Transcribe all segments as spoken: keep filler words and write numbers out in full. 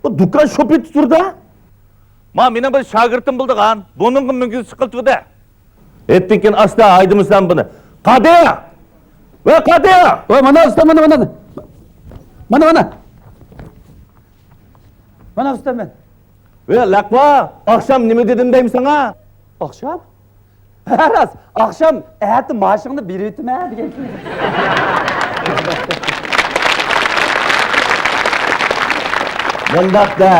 بۇ دۇكان شوپى تۇتۇردا. ما، مېنىڭ بىر شاگىرتىم بولىدىغان. بۇنىڭغا مۈڭگۈز چىقىلتىۋىدە. ئېتتىكىن ئاستا ھايدىمىسام بۇنى. قادىر! ۋە قادىر! ۋە مانا ئۇستا، مانا، مانا. مانا، مانا. مانا ئۇستا مەن. ۋە لەقۋا، ئاخشام نېمە دېدىم دەيمەن ساڭا؟ ئاخشام؟ ھە، راست، ئاخشام ئەتە مائاشىڭنى بېرىۋېتىمەن دېگەن. مۇنداق دە،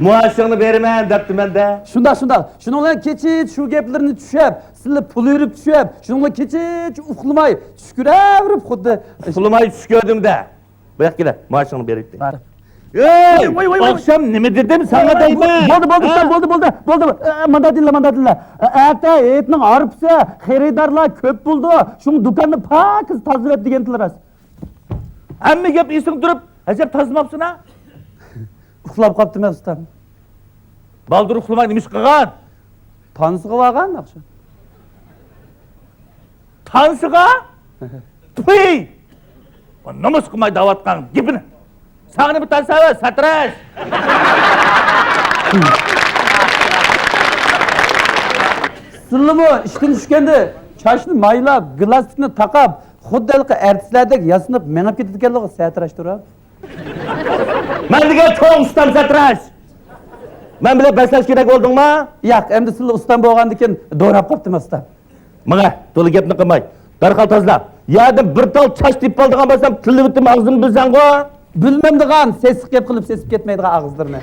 مائاشىڭنى بېرىمەن دەپتىمەن دە. شۇنداق، شۇنداق. شۇنىڭ بىلەن كېچىچە شۇ گەپلىرىنى چۈشەپ، سىلى پۇل بېرىپ چۈشەپ، شۇنىڭغا كېچىچە ئۇخلىماي، چۈش كۆرەۋېرىپ خۇددى. ئۇخلىماي چۈش كۆردۈم دە. بۇ ياققا كېلە، مائاشىڭنى بېرىۋېتەي. بار. ئەي، ۋاي، ۋاي، ۋاي، ۋاي. ئاخشام نېمە دېدىم ساڭا دەيمەن؟ بولدى، بولدى، ھە؟ ئۇستام، بولدى، بولدى، بولدى. ئە، مانداق دېيىڭلار، مانداق دېيىڭلار. ئە، ئەتە ھېيتنىڭ ھارپىسى، خېرىدارلار كۆپ بولىدۇ. شۇڭا دۇكاننى پاكىز تازىلاپ دېگەنتىلا راست. ھەممە گەپ ئېسىڭدە تۇرۇپ، ئەجەب تازىلىماپسەن ھە؟ ئۇخلاپ قاپتىمەن ئۇستام. بالدۇر ئۇخلىماي نېمە ئىش قىلغان؟ تانسىغا بارغان ئاخشام. تانسىغا؟ پۇي! نومۇس قىلماي دەۋاتقان گېپىنى. ساڭا نېمە تانسا ئەمەس، ساتىراش! سىلىمۇ ئىشتىن چۈشكەندە چاچنى مايلاپ، گىلاستىكنى تاقاپ، خۇددى ھېلىقى ئارتىسلاردەك ياسىنىپ مېڭىپ كېتىدىكەنلىغۇ ساتىراش تۇرۇپ. مەن دېگەن چوڭ ئۇستام ساتىراش! مەن بىلەن بەسلەشكە كېرەك بولدۇڭما؟ ياق، ئەمدى سىلى ئۇستام بولغاندىكىن دوراپ قاپتىمەن ئۇستام. ماڭە، تولا گەپنى قىلماي، دەرھال تازىلا. يەردىن بىر تال چاچ تېپىپ ئالىدىغان بولسام، تىللىۋېتىم ئاغزىمنى بىلسەڭغۇ. بىلمەمدىغان، سېسىق گەپ قىلىپ سېسىپ كەتمەيدىغان ئاغزىلىرىنى.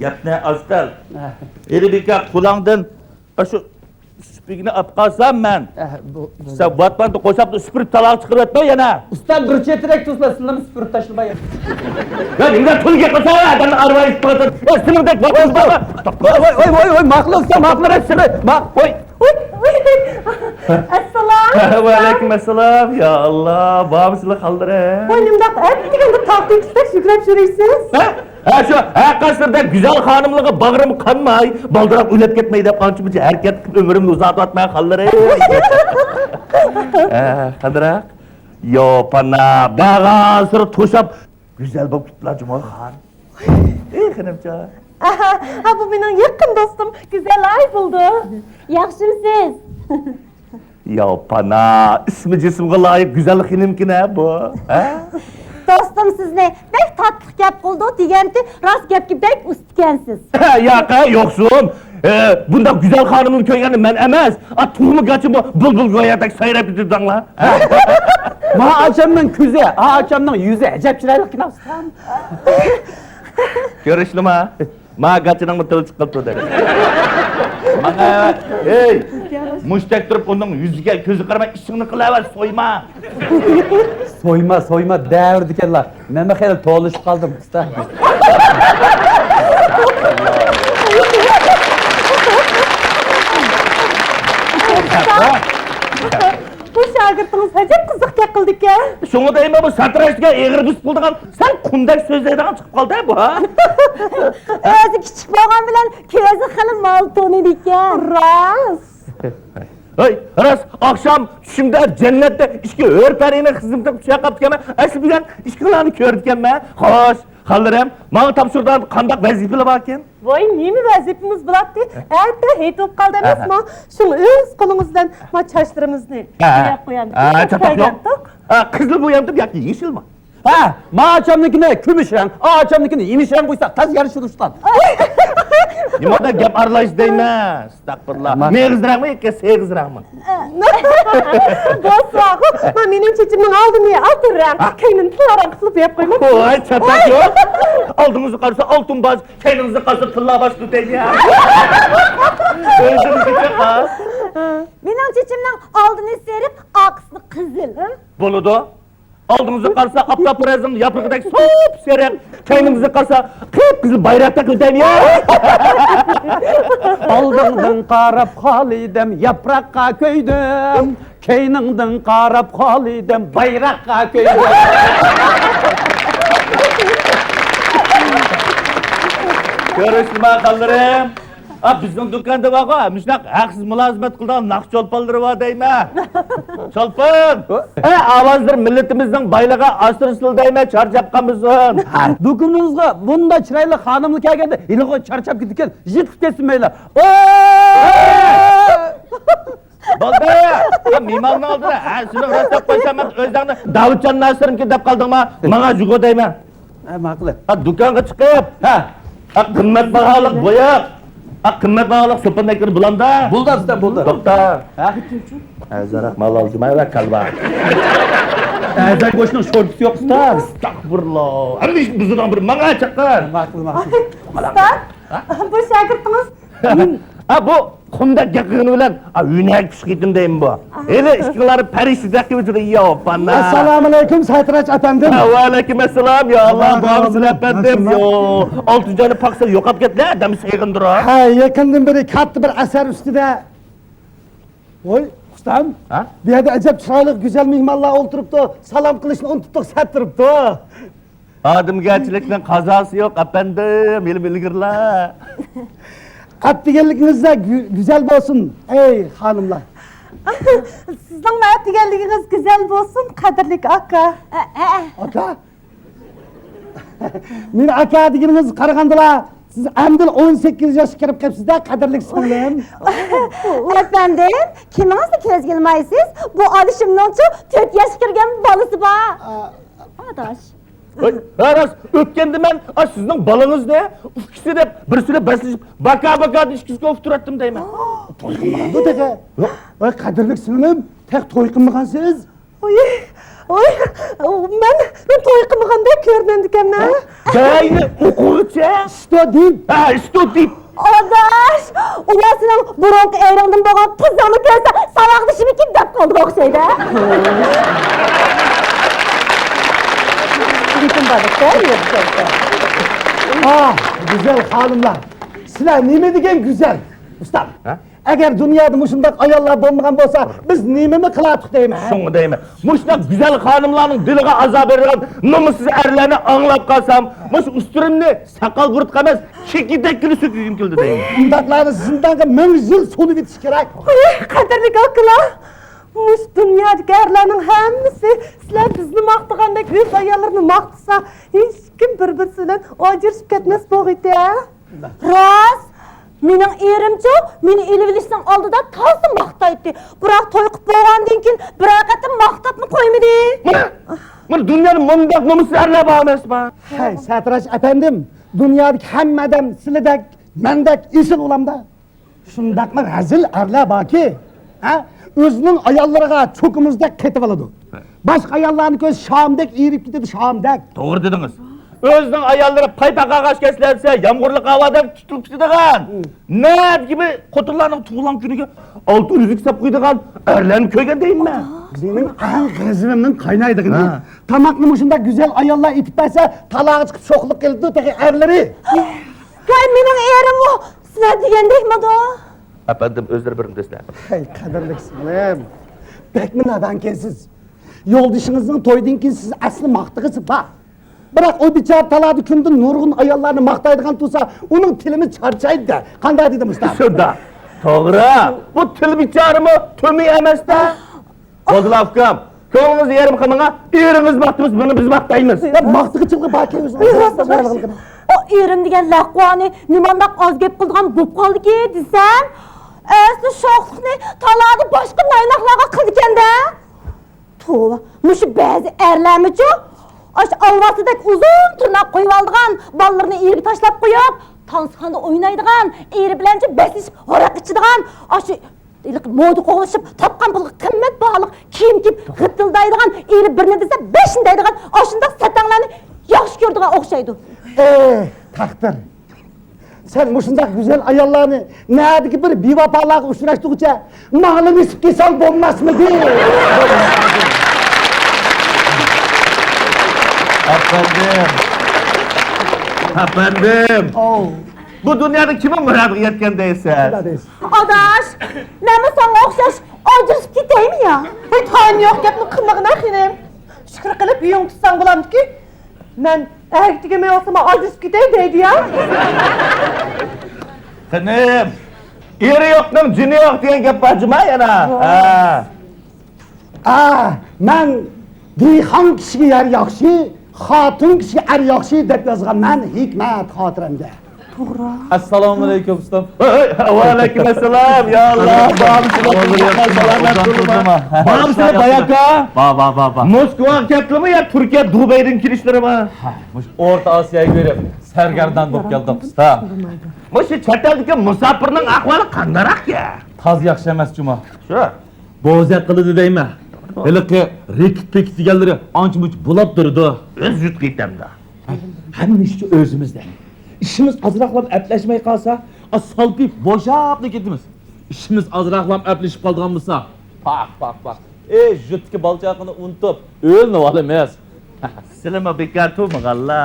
گەپنى ئاز قىل. ھېلى بىكار قۇلاڭدىن ئاشۇ سۈپۈرگىنى ئاپ قالسام مەن. ئە، بۇ، بۇ. سەن ۋاتماندا قوشاقتا سۈپۈرۈپ تالاغا چىقىرىۋەتمە يەنە. ئۇستا، بىر چېتىرەك تۇرسىلا، سىلىمۇ سۈپۈرۈپ تاشلىماي. يا نېمىدە تۇلگە قىلسا ئادەمنى ئارىۋايسىز قىلىۋاتىدۇ. ئۆستىنىڭدەك ۋاتماندا. ۋاي، ۋاي، ۋاي، ۋاي، ماقۇل ئۇستا، ماقۇل ئەمەس. ما-، ۋاي. ئۇي، ئۇي. ئەسسالام. ۋەئەلەيكۇم ئەسسالام. يا ئاللا، بارمۇسىلەر خانلىرىم؟ ۋاي، نېمىنداق ئەپ دېگەندە تاختىن چۈشتەك سۈكرەپ يۈرۈيسىز؟ ھە؟ ھە، شۇ ھەر قايسىلىرىدەك گۈزەل خانىملارغا باغرىم قانماي، بالدۇرراق ئۆلۈپ كەتمەي دەپ قانچە-مۇنچە ھەرىكەت قىلىپ ئۆمرۈمنى ئۇزارتىۋاتىمەن خانلىرىم. ھە، قانداق؟ يا پانا، بارغانسېرى توشاپ گۈزەل بولۇپ كېتىپلا جۇمۇ خان. ئېي خېنىمجان. ئاھا، ھا، بۇ مېنىڭ يېقىن دوستۇم گۈزەل ئايگۈلدۇر. ياخشىمۇسىز؟ يا پانا، ئىسمى جىسمىغا لايىق گۈزەل خېنىمكىنە بۇ، ھە؟ دوستۇم سىزنى بەك تاتلىق گەپ قىلىدۇ دېگەنتى، راست گەپكە بەك ئۇستىكەنسىز. ياق، يوقسۇن. ئە، بۇنداق گۈزەل خانىمنى كۆرگەندە مەن ئەمەس، ئا، تۇغما گاچىمۇ بۇلبۇل گويادەك سايراپ كېتىدۇ دەڭلار. ما ئاچامنىڭ كۆزى، ئا ئاچامنىڭ يۈزى ئەجەب چىرايلىقكەن ئۇستام. كۆرۈشتىما؟ ما گاچىنىڭمۇ تىلى چىقىپ تۇردى. ماڭا، ھەي! مۇشتەك تۇرۇپ ئۇنىڭ يۈزىگە، كۆزىگە قارىماي ئىشىڭنى قىلىۋەر، سويما! سويما، سويما دەۋېرىدىكەنلا. مەنمۇ خېلى تولۇشۇپ قالدىم، ئۇستا. بۇ شاگىرتىڭىز ئەجەب قىزىق گەپ قىلىدىكەن. شۇڭا دەيمەن، بۇ ساتىراش دېگەن ئېغىر بېسىپ قىلىدىغان، سەل قۇمدەك سۆزلەيدىغان چىقىپ قالدى بۇ، ھە؟ ئۆزى كىچىك بولغان بىلەن كۆزى خېلى مال تونۇيدىكەن. راست. ھەي، راست، ئاخشام چۈشۈمدە جەننەتتە ئىككى ھۆر پەرىنىڭ خىزمىتىدە ئۇچراپ قاپتىكەنمەن. ئەسلى بىلەن ئىككىلارنى كۆرىدىكەنمەن. خوش، خانلىرىم، ماڭا تاپشۇرىدىغان قانداق ۋەزىپىلەر باركەن؟ ۋاي، نېمە ۋەزىپىمىز بولاتتى؟ ئەتە ھېيت بولۇپ قالدى ئەمەسمۇ؟ ئەھە. شۇڭا ئۆز قولىڭىز بىلەن ما چاچلىرىمىزنى ئەھە. بوياپ قويامدىكىن. ئە، چاتاق يوق. ئە، قىزىل بويامدىم ياكى يېشىلمۇ؟ ھە، ما ئاچامنىڭكىنى كۈمۈش رەڭ، ئا ئاچامنىڭكىنى يېمىش رەڭ قويساق تازا يارىشىدۇ ئۇستام. نېمە ئادەم گەپ ئارىلاش دەيمەن. ئەستەغپۇرۇللا. ما- مېغىز رەڭمۇ ياكى سېغىز رەڭمۇ؟ بولسا، ما مېنىڭ چېچىمنىڭ ئالدىنى ئالتۇن رەڭ، ھە؟ كەينىنى تىللا رەڭ قىلىپ بوياپ قويماڭ. ۋاي، چاتاق يوق. ئالدىڭىزغا قارىسا ئالتۇن باش، كەينىڭىزگە قارىسا تىللا باش دېدىم يا. ئۆزىڭىزگىچە قاس. مېنىڭ چېچىمنىڭ ئالدىنى سېرىق، ئارقىسىنى قىزىل. بولىدۇ. ئالدىڭىزغا قارىسا ئاپتاپپەرەسنىڭ ياپرىقىدەك سوپسېرىق، كەينىڭىزگە قارىسا قىپقىزىل بايراقتەك ئۆتەيدۇ يا. ئالدىڭدىن قاراپ خالىدىم، ياپراققا كۆيدۈم. كەينىڭدىن قاراپ خالىدىم، بايراققا كۆيدۈم. كۆرۈشتىما خانلىرىم؟ ئا، بىزنىڭ دۇكاندا بارغۇ، مۇشۇنداق ھەقسىز مۇلازىمەت قىلىدىغان ناخشا چولپانلىرى بار دەيمەن. چولپان! ئە، ئاۋازلىرى مىللىتىمىزنىڭ بايلىقى، ئاسرىسىلا دەيمەن، چارچاپ قالمىسۇن. دۇكىنىڭىزغا بۇنداق چىرايلىق خانىملار كەلگەندە، ھېلىغۇ چارچاپ كېتىدىكەن، يىتىپ كەتسۇن مەيلى. بولدى! يا، مېھماننىڭ ئالدىدا، ھە، سېنىڭ راست دەپ قويسام، مەن ئۆزۈڭنى داۋۇتجان ناسىرمىكىن دەپ قالدىڭما؟ ماڭا جۇگو دەيمەن. ھە، ماقۇل. ھە، دۇكانغا چىقىپ، ھە، ھە، قىممەت باھالىق بوياق، ھە، قىممەت باھالىق سوپۇندەكلىرى بۇلامدا. بولدى، ئۇستام، بولدى. توختا. ھە؟ ئازراق مال ئالدىم، ھە، كالۋا. ئەزا گۆشنىڭ شورپىسى يوق، ئۇستام. ئەستەغپۇرۇللا. ھەممە ئىشنى بۇزىدىغان بىر ماڭا چاققان. ماقۇل، ماقۇل. ئۇستا، بۇ شاگىرتىڭىز ھە، بۇ قۇمدەك گەپ قىلغىنى بىلەن، ھە، ھۈنەر كۈچلۈك يېتىم دەيمەن بۇ. ھېلى ئىككىڭلار پەرىشتىدەك قىلىۋېتىدۇ، يا ئاپانا. ئەسسالامۇئەلەيكۇم، سەتراچ ئەپەندىم. ۋەئەلەيكۇم ئەسسالام، يا ئاللا، بارمۇسىز ئەپەندىم، يا. ئالتۇنجاننى پاقسا يوقاپ كەتلە، ئادەمنى سېغىندۇرۇپ. ھە، يېقىندىن بېرى كاتتا بىر ئەسەر ئۈستىدە. ۋوي، ئۇستام. ھە؟ بۇ يەردە ئەجەب چىرايلىق، گۈزەل مېھمانلار ئولتۇرۇپتۇ. سالام قىلىشنى ئۇنتۇپتۇق، سەت تۇرۇپتۇ. ئادەمگەرچىلىكنىڭ قازاسى يوق، ئەپەندىم، ھېلىمۇ ئىلگىرىلە. ئەتىگەنلىكىڭىزدە گۈ-، گۈزەل بولسۇن، ئەي خانىملار. سىزنىڭمۇ ئەتىگەنلىكىڭىز گۈزەل بولسۇن، قەدىرلىك ئاكا. ئاكا؟ مېنى ئاكا دېگىنىڭىزگە قارىغاندىلا، سىز ئەمدىلا ئون سەككىز ياشقا كىرىپ قېپسىز-دە، قەدىرلىك سىڭلىم. ئەپەندىم، كىمىڭىزنى كۆزگە ئىلمايسىز؟ بۇ ئالىشىمنىڭچۇ تۆت ياشقا كىرگەن بالىسى بار. ئا-، ئاداش. ھەي، ھە، راست، ئۆتكەندە مەن، ئا، سىزنىڭ بالىڭىزنى ئۇكىسى دەپ بىرسى بىلەن بەسلىشىپ، باكا-باكا دېيىشكىسىگە ئۇقتۇراتتىم دەيمەن. توي قىلمىغاندۇ تېخى. ياق. ۋاي، قەدىرلىك سىڭلىم، تېخى توي قىلمىغانسىز. ۋوي، ۋوي، مەن، مەن توي قىلمىغاندەك كۆرۈنەمدىكەنمەن. دەينى ئوقۇغۇچە. ستۇدېنت. ھە، ستۇدېنت. ئاداش، ئۇلار سېنىڭ بۇرۇنقى ئېرىڭدىن بولغان قىزىڭنى كۆرسە، ساۋاقدىشىمىكىن دەپ قالىدىغان ئوخشايدۇ. گېپىم بار دەپتۇ، يۈرۈپ كەتتى. ئاھ، گۈزەل خانىملار. سىلەر نېمە دېگەن گۈزەل. ئۇستام، ھە؟ ئەگەر دۇنيادا مۇشۇنداق ئاياللار بولمىغان بولسا، بىز نېمىنى قىلاتتۇق دەيمەن، ھە؟ شۇڭا دەيمەن، مۇشۇنداق گۈزەل خانىملارنىڭ دىلىغا ئازار بېرىدىغان نومۇسسىز ئەرلەرنى ئاڭلاپ قالسام، مۇشۇ ئۈستۈنۈمنى ساقال بۇرۇتقا ئەمەس، چېكىدەككىلا سۈرتكۈم كېلىدۇ دەيمەن. ئۇنداقلارنى زىندانغا مىڭ يىل سولىۋېتىش كېرەك. ئۇي، قەدىرلىك ئاكىلار، مۇشۇ دۇنيادىكى ئەرلەرنىڭ ھەممىسى سىلەر بىزنى ماختىغاندەك ئۆز ئاياللىرىنى ماختىسا، ھېچكىم بىر-بىرسى بىلەن ئاجرىشىپ كەتمەس بولغىيتى، ھە؟ راست! مېنىڭ ئېرىمچۇ، مېنى ئېلىۋېلىشنىڭ ئالدىدا تازا ماختايتتى. بىراق توي قىلىپ بولغاندىن كېيىن بىرەر قېتىم ماختاپمۇ قويمىدى. مانا، مانا دۇنيادا مۇنداق نومۇسسىز ئەرلەر بار ئەمەسما؟ ھەي، سەتراش ئەپەندىم، دۇنيادىكى ھەممە ئادەم سىلىدەك، مەندەك ئېسىل ئۇلامدا. شۇنداقمۇ رەزىل ئەرلەر باركى، ھە؟ ئۆزىنىڭ ئاياللىرىغا چوكىمىزدەك قېتىۋالىدۇ. باشقا ئاياللارنى كۆرسە شامدەك ئېرىپ كېتىدۇ، شامدەك. توغرا دېدىڭىز. ئۆزىنىڭ ئاياللىرى پاي-پاقاغا كەسلەنسە، يامغۇرلۇق ھاۋادا تۇتۇلۇپ كېتىدىغان. نەدىكى بىر خوتۇنلارنىڭ تۇغۇلغان كۈنىگە ئالتۇن ئۈزۈك ساپ قويىدىغان ئەرلەرنى كۆرگەن دەيمەن. مېنىڭ ئەڭ غەزىپىمنىڭ قاينايدىغىنى، ھە، تاماقنى مۇشۇنداق گۈزەل ئاياللار ئېتىپ بەرسە، تالاغا چىقىپ شوخلۇق قىلىدۇ تېخى ئەرلىرى. ۋاي، مېنىڭ ئېرىممۇ سىلەر دېگەندەكمىدۇ؟ ئەپەندىم، ئۆزلىرى بىرنى دېسىلە. ھەي، قەدىرلىك سىڭلىم، بەكمۇ نادانكەنسىز. يولدىشىڭىزنىڭ تويىدىن كېيىن سىز ئەسلى ماختىغۇسى بار. بىراق ئۇ بىچارە تالادا كۈندە نۇرغۇن ئاياللارنى ماختايدىغان تۇرسا، ئۇنىڭ تىلىمۇ چارچايدۇ-دە. قانداق دېدىم، ئۇستا؟ شۇنداق. توغرا. بۇ تىل بىچارىمۇ تۆمۈر ئەمەس-دە. بولدىلا، ئۇكام. كۆڭلىڭىزنى يېرىم قىلماڭ. ئېرىڭىز ماختىمىز، بۇنى بىز ماختايمىز. يا، ماختىغۇچىلىقى باركەن ئۆزىنىڭ. ئۇ ئېرىم دېگەن لەقۋانى نېمانداق ئاز گەپ قىلىدىغان بولۇپ قالدىكى دېسەم، ئەسلى شوخلۇقنى تالادا باشقا نايناقلارغا قىلىدىكەن-دە. توۋا، مۇشۇ بەزى ئەرلەرمۇچۇ، ئاشۇ ئالۋاستىدەك ئۇزۇن تىرناق قويۇۋالىدىغان، بالىلىرىنى ئېرىگە تاشلاپ قويۇپ، تانسىخانىدا ئوينايدىغان، ئېرى بىلەنچۇ بەسلىشىپ ھاراق ئىچىدىغان، ئاشۇ ھېلىقى مودا قوغلىشىپ، تاپقان پۇلىغا قىممەت باھالىق كىيىم كىيىپ، غىددىلدايدىغان، ئېرى بىرنى دېسە بەشنى دەيدىغان ئاشۇنداق سەتەڭلەرنى ياخشى كۆرىدىغان ئوخشايدۇ. ئېھ، تەقدىر! سەن مۇشۇنداق گۈزەل ئاياللارنى نەدىكى بىر بىۋاپالارغا ئۇچراشتۇرغۇچە ماڭىلا نېسىپ قىلساڭ بولماسمىدى؟ ئەپەندىم! ئەپەندىم! ئاۋۇ. بۇ دۇنيادا كىمنىڭ مۇرادىغا يەتكەن دەيسەن؟ شۇنداق دەيسىز. ئاداش، مەنمۇ ساڭا ئوخشاش ئاجرىشىپ كېتەيمۇ يا؟ ۋاي، تايىنى يوق گەپنى قىلمىغىنا خېنىم. شۈكۈر قىلىپ ئۆيۈڭ تۇتساڭ بولامدىكى. مەن ئەرگە تېگىمەي ئولتۇرما ئاجرىشىپ كېتەي دەيدۇ يا. خېنىم، ئېرى يوقنىڭ جېنى يوق دېگەن گەپ بار جۇما يەنە. ھە. ئا، مەن دېھقان كىشىگە يەر ياخشى، خوتۇن كىشىگە ئەر ياخشى دەپ يازغان مەن ھېكمەت خاتىرەمگە. توغرا. ئەسسالامۇئەلەيكۇم ئۇستام. ھەي، ھەي، ۋەئەلەيكۇم ئەسسالام. يا ئاللا، بابىسى سالامەت بولما. بابىسى باياكا. با، با، با، با. موسكۋاغا كەپتىمۇ يا تۈركىيە دۇبەيدىن كېلىشلىرىمۇ؟ ھە، مۇشۇ ئورتا ئاسىياغا بېرىپ سەرگەردان بولۇپ كەلدۇق ئۇستا. مۇشۇ چەت ئەلدىكى مۇساپىرنىڭ ئەھۋالى قانداقراق يا؟ تازا ياخشى ئەمەس جۇما. شۇ. بوزەك قىلىدۇ دەيمەن. ھېلىقى رېكېت پېكىت دېگەنلىرى ئانچە-مۇنچە بۇلاپ تۇرىدۇ. ئۆز يۇرتقا يېتەمدۇ؟ ھەممە ئىشچۇ ئۆزىمىزدە. ئىشىمىز ئازراقلام ئەپلەشمەي قالسا، ئا، سالپىپ بوشاپلا كېتىمىز. ئىشىمىز ئازراقلام ئەپلىشىپ قالىدىغان بولسا، پاق، پاق، پاق. ئېي، يۇرتتىكى بالا-چاقىنى ئۇنتۇپ، ئۆيلىنىۋالىمىز. سىلىمۇ بىكار تۇرمىغانلا.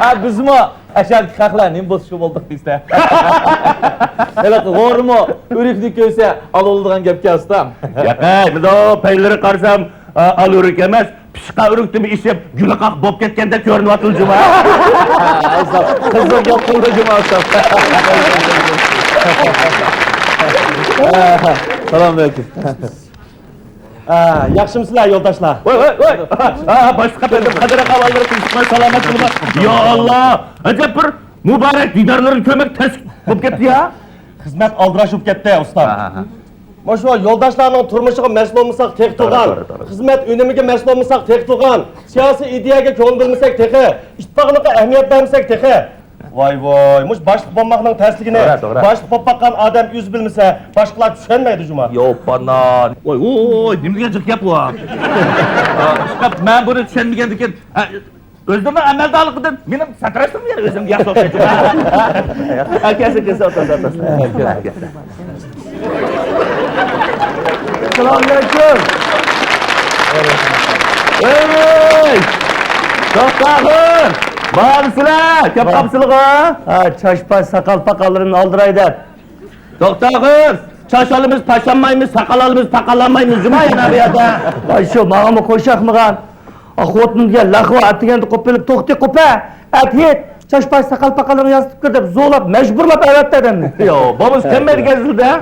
ھە، بىزمۇ ئەشەدىكى خەقلەر نېمە بولسا شۇ بولدۇق دېسە. ھېلىقى غورىمۇ ئۆرۈكنى كۆرسە ئالىۋالىدىغان گەپكەن ئۇستام. ياقەي، مۇنداق پەيلىرى قارىسام، ئا، ئالىۋېرىك ئەمەس، پىشقان ئۆرۈكتىنمۇ ئېشىپ، گۈلى قاقىپ بولۇپ كەتكەندەك كۆرۈنۈۋاتىدۇ جۇما. قىزىق گەپ قىلدى جۇما ئۇستام. سالام ئەلەيكۇم. ئا، ياخشىمۇسىلەر يولداشلار؟ ۋاي، ۋاي، ۋاي. ئا، باشلىق ئەپەندىم، قادىر ئاغا، بالىلىرى تىنچلىقمۇ، سالامەت بولۇڭلار. يا ئاللا، ئەجەب بىر مۇبارەك دىدارلىرىنى كۆرمەك تەس بولۇپ كەتتى يا. خىزمەت ئالدىراش بولۇپ كەتتى ئۇستا. ھە، ھە، ھە. مۇشۇ يولداشلارنىڭ تۇرمۇشىغا مەسئۇل بولمىساق تېخى تۇرغان، توغرا، توغرا، توغرا، خىزمەت ئۈنۈمىگە مەسئۇل بولمىساق تېخى تۇرغان، سىياسىي ئىدىيەگە كۆڭۈل بۆلمىسەك تېخى، ئىتتىپاقلىققا ئەھمىيەت بەرمىسەك تېخى. ۋاي ۋاي، مۇشۇ باشلىق بولماقنىڭ تەسلىكىنى، توغرا، توغرا، باشلىق بولۇپ باققان ئادەم ئۆزى بىلمىسە، باشقىلار چۈشەنمەيدۇ جۇما. ياق پانا. ۋاي ۋاي، نېمە دېگەن جىق گەپ بۇ؟ ئىشقىلىپ مەن بۇنى چۈشەنمىگەندىكىن، ئۆزىنىڭ ئەمەلدارلىقىدىن مېنىڭ ساتىراشلىقىم يەنە ئۆزۈمگە ياخشى ئوخشايدۇ. ھە، كەلسۇن، كەلسۇن، ئولتۇرسۇن، ئولتۇرسۇن. ئەسسالامۇئەلەيكۇم. ھەي! توختاغۇر! بارمسىلەر؟ كەپ قاپسىلىغۇ؟ ھە، چاچ-پاچ، ساقال-پاقاللىرىمنى ئالدىراي دەپ. توختاغۇر! چاچ ئالىمىز، پاچ ئالمايمىز، ساقال ئالىمىز، پاقال ئالمايمىز، جۇما يەنە بۇ يەردە. ۋاي شۇ، ماڭىمۇ قوشاقمىغان. ئا، خوتۇن دېگەن لەقۋا، ئەتىگەندە قوپۇپ كېلىپ، توختى قوپە، ئەت ھېيت، چاچ-پاچ، ساقال-پاقاللىرىڭنى ياسىتىپ كىر دەپ زورلاپ، مەجبۇرلاپ ئەۋەتتى ئادەمنى. ياق، بولمىسا كەلمەيدىكەنسىلەر.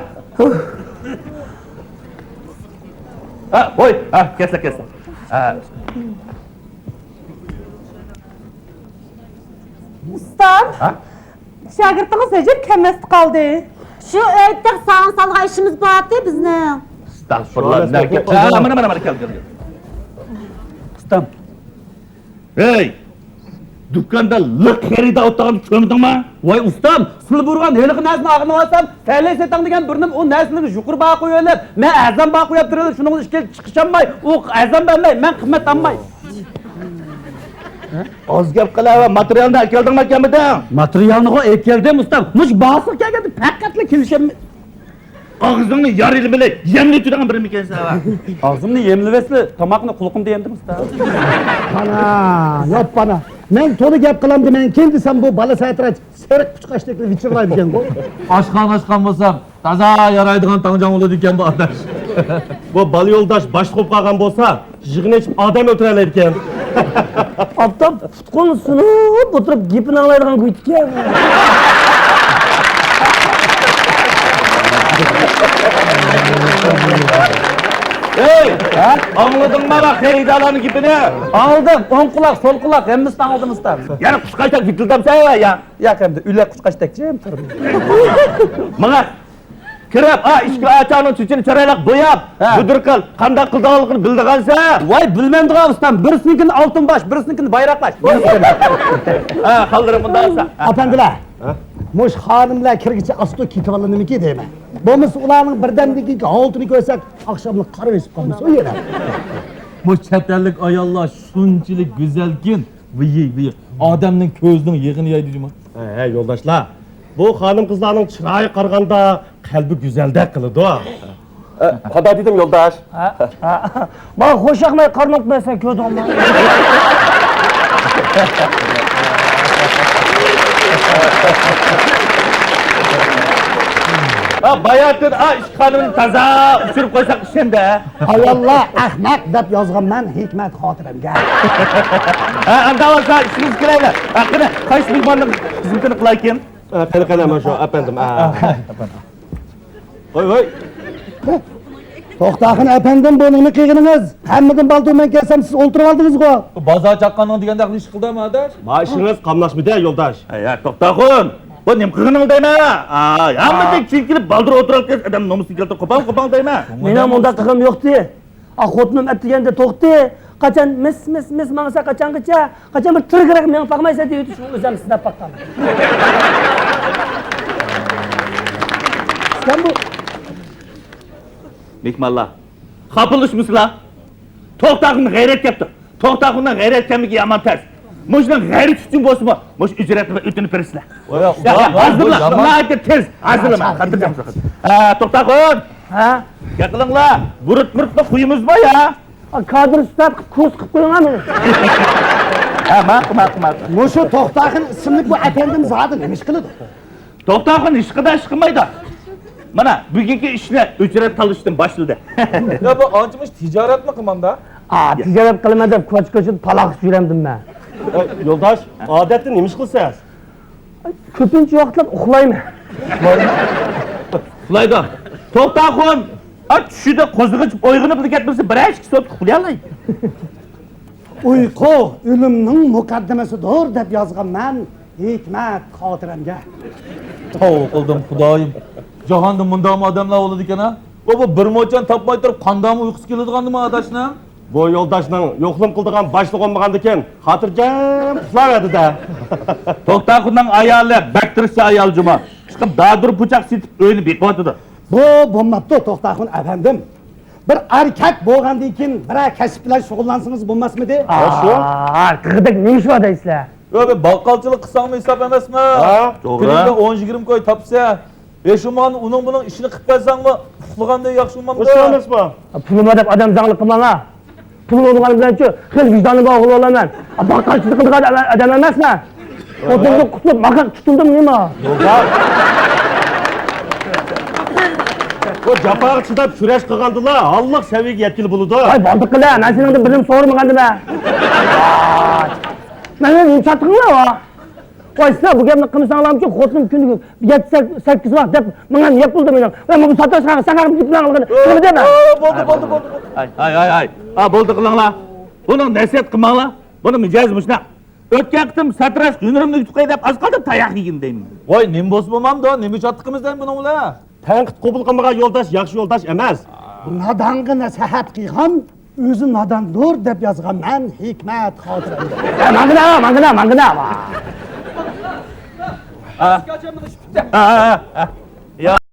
ھە، ھوي، ھە، كەلسىلە، كەلسىلە. ھە. ئۇستام، ھە؟ شاگىرتىڭىز ھېچ كەلمەستە قالدى. شۇ ئۆيدە ساڭا سالغان ئىشىمىز بارتى بىزنىڭ. ئەستەغپۇرۇللا، نەگە؟ ھە، مانا، مانا، مانا، كەل، كەل، كەل. ئۇستام. ھەي! دۇكاندا لىق خېرىدار ئولتۇرغاننى كۆرمىدىڭما؟ ۋاي ئۇستام، سىلى بۇرغان ھېلىقى نەرسىنى ئاغزىنى ئالسام، سەلەي سېتىڭ دېگەن بىرنېمە ئۇ نەرسىلەرگە يۇقىرى باھا قويۇۋېلىپ، مەن ئەرزان باھا قويۇپ تۇرىمەن، شۇنىڭ ئۈچۈن چىقىشالماي، ئۇ ئەرزان بەرمەي، مەن قىممەت ئالماي. ئاز گەپ قىلە، ماتېرىيالنى ئەكەلدىڭمۇ ئەكەلمىدىڭ؟ ماتېرىيالنىغۇ ئەكەلدىم ئۇستام، مۇشۇ باھاسىغا كەلگەندە پەقەتلا كېلىشەلمەي. ئاغزىڭنى يارىلىمىلى، يەمنى ئېتىدىغان بىرىمىكەنسەن ھە؟ ئاغزىمنى يەملىۋەتسىلە، تاماقنى قۇلىقىمدا يەمدىم ئۇستا. پانا، ياق پانا. مەن تولا گەپ قىلامدىمەن، كىم دېسەم بۇ بالا سەتراچ سېرىق قۇشقاچتەكلا ۋىچىرلايدىكەنغۇ. ئاشقان ئاشقان بولسام، تازا يارايدىغان تاڭجاڭ بولىدىكەن بۇ ئاداش. بۇ بالا يولداش باشلىق بولۇپ قالغان بولسا، يىغىن ئېچىپ ئادەم ئۆلتۈرەلەيدىكەن. ئاپتاپ پۇت-قولىنى سۇنۇپ ئولتۇرۇپ گېپىنى ئاڭلايدىغان گۇيتىكەن. ھەي! ھە؟ ئاڭلىدىڭمۇ بۇ خېرىدارلارنىڭ گېپىنى؟ ئاڭلىدىم. ئوڭ قۇلاق، سول قۇلاق، ھەممىسىنى ئاڭلىدىم ئۇستام. يەنە قۇشقاچتەك ۋىتىلدامسەن يا؟ ياق ئەمدى، ئۆلەك قۇشقاچتەكچە تۇرىمەن. ماڭا كىرىپ، ئا، ئىككى ئاچاڭنىڭ چېچىنى چىرايلىق بوياپ، ھە، بۇدرۇقال قانداق قىلىدىغانلىقىنى بىلىدىغانسەن؟ ۋاي، بىلمەمدىغان ئۇستام، بىرسىنىڭكىنى ئالتۇن باش، بىرسىنىڭكىنى بايراق باش. ھە، خانلىرىم مۇنداق بولسا. ئەپەندىلەر، ھە؟ مۇشۇ خانىملار كىرگۈچە ئاستا كېتىۋالامدىكىن دەيمەن. بولمىسا ئۇلارنىڭ بىردەمدىكى ھالىتىنى كۆرسەك، ئاخشاملىق قارا بېسىپ قالمىسۇن يەنە. بۇ چەت ئەللىك ئاياللار شۇنچىلىك گۈزەلكىن. ۋىي، ۋىي. ئادەمنىڭ كۆزىنىڭ يېغىنى يەيدۇ جۇما. ھە، ھە، يولداشلار. بۇ خانىم-قىزلارنىڭ چىرايىغا قارىغاندا قەلبى گۈزەلدەك قىلىدۇ. ئە، قانداق دېدىم، يولداش؟ ھە، ھە. ماڭا خوش ياقماي قارنىڭ مەن سەن كۆردۈڭمۇ؟ ھە، باياتىن، ئا، ئىككى خانىمنى تازا ئۇچۇرۇپ قويساق ئىشەندە. ئاياللار ئەخمەق دەپ يازغانمەن ھېكمەت خاتىرەمگە. ھە، ئەمدى بولسا ئىشىمىزگە كېلەيلى. ھە، قېنى، قايسى مېھماننىڭ خىزمىتىنى قىلايكىن؟ ئە، قېنى، قېنى، مانا شۇ ئەپەندىم. ئە. ۋاي، ۋاي. توختاخۇن ئەپەندىم، بۇ نېمە قىلغىنىڭىز؟ ھەممىدىن بالدۇر مەن كەلسەم، سىز ئولتۇرۇۋالدىڭىزغۇ. بازار چاققاننىڭ دېگەندەك ئىش قىلدىمۇ، ئاداش؟ ما ئىشىڭىز قاملاشمىدى، يولداش. ھە، يا، توختاخۇن. بۇ نېمە قىلغىنىڭ دەيمەن؟ ھە، ھەممىدىن كېيىن كېلىپ بالدۇر ئولتۇرۇۋالغان ئادەم نومۇسىنى كەلتۈرۈپ قوپال، قوپال دەيمەن. مېنىڭ مۇنداق قىلغىنىم يوقتى. ئا، خوتۇنۇم ئەتىگەندە توختى، قاچان مىس، مىس، مىس ماڭسا، قاچانغىچە؟ قاچان بىر تىرگىرەك مېڭىپ باقمايسەن دەيۋېتىپ، شۇنى ئۆزۈم سىناپ باققان. ئىكەن بۇ. مېھمانلار، خاپىلىشمىسىلا. توختاخۇن غەيرەت كەپتۇ. توختاخۇننىڭ غەيرەت كەملىكى يامان تەس. مۇشۇنىڭ غەيرىتى ئۈچۈن بولسىمۇ، مۇشۇ ئۆجرەتنى بىر ئۆتۈنۈپ بېرىسىلەر. ۋاي، يا، ۋاي، ھازىرلا، يامان. ناھايىتى تېز. ھازىرلا، ھە، خاتىرجەم. ھە، توختاخۇن. ھە؟ گەپ قىلىڭلار. بۇرۇت-مۇرۇتنى قويىمىزمۇ يا؟ ئا، كادىر سۈپەت قىلىپ كۇرس قىلىپ قويۇڭلار مېنى. ھە، ماقۇل، ماقۇل، ماقۇل. مۇشۇ توختاخۇن ئىسىملىك بۇ ئەپەندىم زادى نېمە ئىش قىلىدۇ؟ توختاخۇن ھېچقانداق ئىش قىلمايدۇ. مانا، بۈگۈنكى ئىشنى ئۆچرەت تالىشىشتىن باشلىدى. يا، بۇ ئانچە مۇنچە تىجارەتمۇ قىلمامدا؟ ئا، تىجارەت قىلىمەن دەپ كوچا-كوچىدا پالاق يۈرەمدىم مەن. ئە، يولداش، ئادەتتە نېمە ئىش قىلىسىز؟ كۆپىنچە ۋاقىتلار ئۇخلايمەن. ئۇخلايدۇ. توختاخۇن، ئا، چۈشىدە قوزغىچىپ ئويغىنىپلا كەتمىسە، بىرەر ئىككى سوت ئۇخلىيالايدۇ. ئۇيقۇ ئۆلۈمنىڭ مۇقەددىمىسىدۇر دەپ يازغانمەن ھېكمەت خاتىرەمگە. تەۋبە قىلدىم خۇدايىم. جاھاندا مۇنداقمۇ ئادەملەر بولىدىكەن ھە؟ بۇ، بۇ بىر موچەن تاپماي تۇرۇپ قانداقمۇ ئۇيقۇسى كېلىدىغاندىمۇ ئاداشنىڭ؟ بۇ يولداشنىڭ يوقلىما قىلىدىغان باشلىقى بولمىغاندىكىن خاتىرجەم ئۇخلاۋەردى-دە. توختاخۇننىڭ ئايالى بەك تىرىشچان ئايال جۇما. چىقىپ دادۇر پۇچاق سېتىپ ئۆينى بېقىۋاتىدۇ. بۇ بولماپتۇ توختاخۇن ئەپەندىم. بىر ئەركەك بولغاندىن كېيىن بىرەر كەسىپ بىلەن شۇغۇللانسىڭىز بولماسمىدى؟ ئا، قىغىدەك نېمە ئىش بار دەيسىلەر؟ يا، بۇ باققالچىلىق قىلساڭمۇ ھېساب ئەمەسمۇ؟ ھە، توغرا. كۈنىگە ئون يىگىرمە كوي تاپسا، ھېچ بولمىغاندا ئۇنىڭ بۇنىڭ ئىشىنى قىلىپ بەرسەڭمۇ ئۇخلىغاندەك ياخشى بولمامدۇ؟ ئۇشۇ ئەمەسمۇ؟ پۇلۇم بار دەپ ئادەم زاڭلىق قىلماڭ ھە. پۇل بولمىغان بىلەنچۇ خېلى ۋىجدانى بار ئوغۇل بولىمەن. باققالچىلىق قىلىدىغان ئادەم ئەمەسمەن. خوتۇندىن قۇتۇلۇپ ماقا تۇتۇلدۇم نېمە؟ بۇ جاپاغا چىداپ كۈرەش قىلغاندىلا ھاللىق سەۋىيەگە يەتكىلى بولىدۇ. ۋاي، بولدى قىلە، مەن سېنىڭدىن بىرنېمە سورىمىغاندىمەن. مەن نېمە چاتىقىڭلار ۋا؟ ۋاي، سىلەر بۇ گەپنى قىلمىساڭلارمۇچۇ، خوتۇنۇم كۈنىگە يەتتە، سەككىز ۋاق دەپ ماڭا نەق بولدى مېنىڭ. ۋە مانا بۇ ساتاشقا سەن ھەقىم گېپىڭلار قىلغىن. نېمە دەيمەن؟ بولدى، بولدى، بولدى، بولدى. ھاي، ھاي، ھاي، ھاي. ھا، بولدى قىلىڭلار. بۇنىڭ نەسىھەت قىلماڭلار. بۇنىڭ مىجەزى مۇشۇنداق. ئۆتكەن قېتىم ساتىراش ھۈنىرىمنى يۇتۇپ قوي دەپ ئاز قالدىم تاياق يېگىن دەيمەن. ۋاي، نېمە بولسا بولمامدۇ، نېمە چاتىقىمىز دەيمەن بۇنىڭ بىلەن؟ تەنقىد قوبۇل قىلمىغان يولداش ياخشى يولداش ئەمەس. نادانغا نەسىھەت قىلغان ئۆزى ناداندۇر دەپ يازغانمەن ھېكمەت خاتىرەمدە. ماڭغىنا، ماڭغىنا، ماڭغىنا.